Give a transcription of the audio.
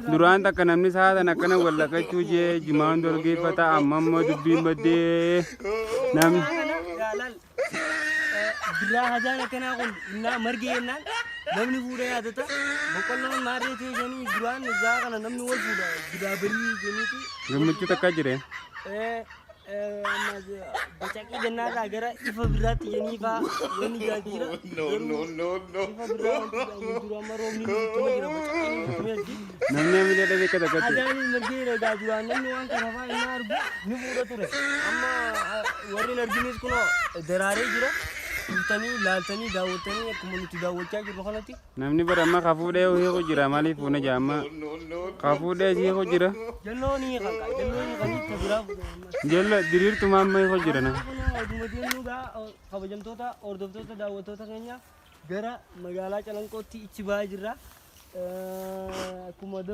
Duraan takka namni saatan akkana wallaqachuu jee jimaan dorgeeffata, amma immoo dubbiin baddee namni. Yaalal biraa hajaan akkanaa kun innaa margee jennaan namni fuudhee yaadata. Boqqolloon maarree ta'e jedhanii duraan isaa kana namni wal fuudha biraa barii jeniiti. Gammachuu takka jire. Amma bacaqii gannaarraa gara ifa birraatti jedhanii faa wanni jira. No, no, no, no. Ifa birraa wanti jedhamu jiru, amma roobni ittuma jira, bacaqiin ittuma jirti. Namni hamilee dhabee akka takkatti. Ajaanis margee egaa duraan namni waan kana faa inni argu ni fuudha ture. Amma warri hin arginis kunoo daraaree jira. Dhuftanii laaltanii daawwattanii akkuma nuti daawwachaa jirru kanatti. Namni bara amma kafuudhee hiiku jira, maaliif fuuna jaamma kafuudhee hiiku jira. Jalloo ni hiika, jalloo hiikanii ta biraa fuudhan amma. Jalla diriirtuma amma hiiku jira nama. Kunoo oduma deemnu gaa, kabajamtoota hordoftoota daawwattoota keenya, gara magaalaa Calanqootti ichi ba'aa jirra. Akkuma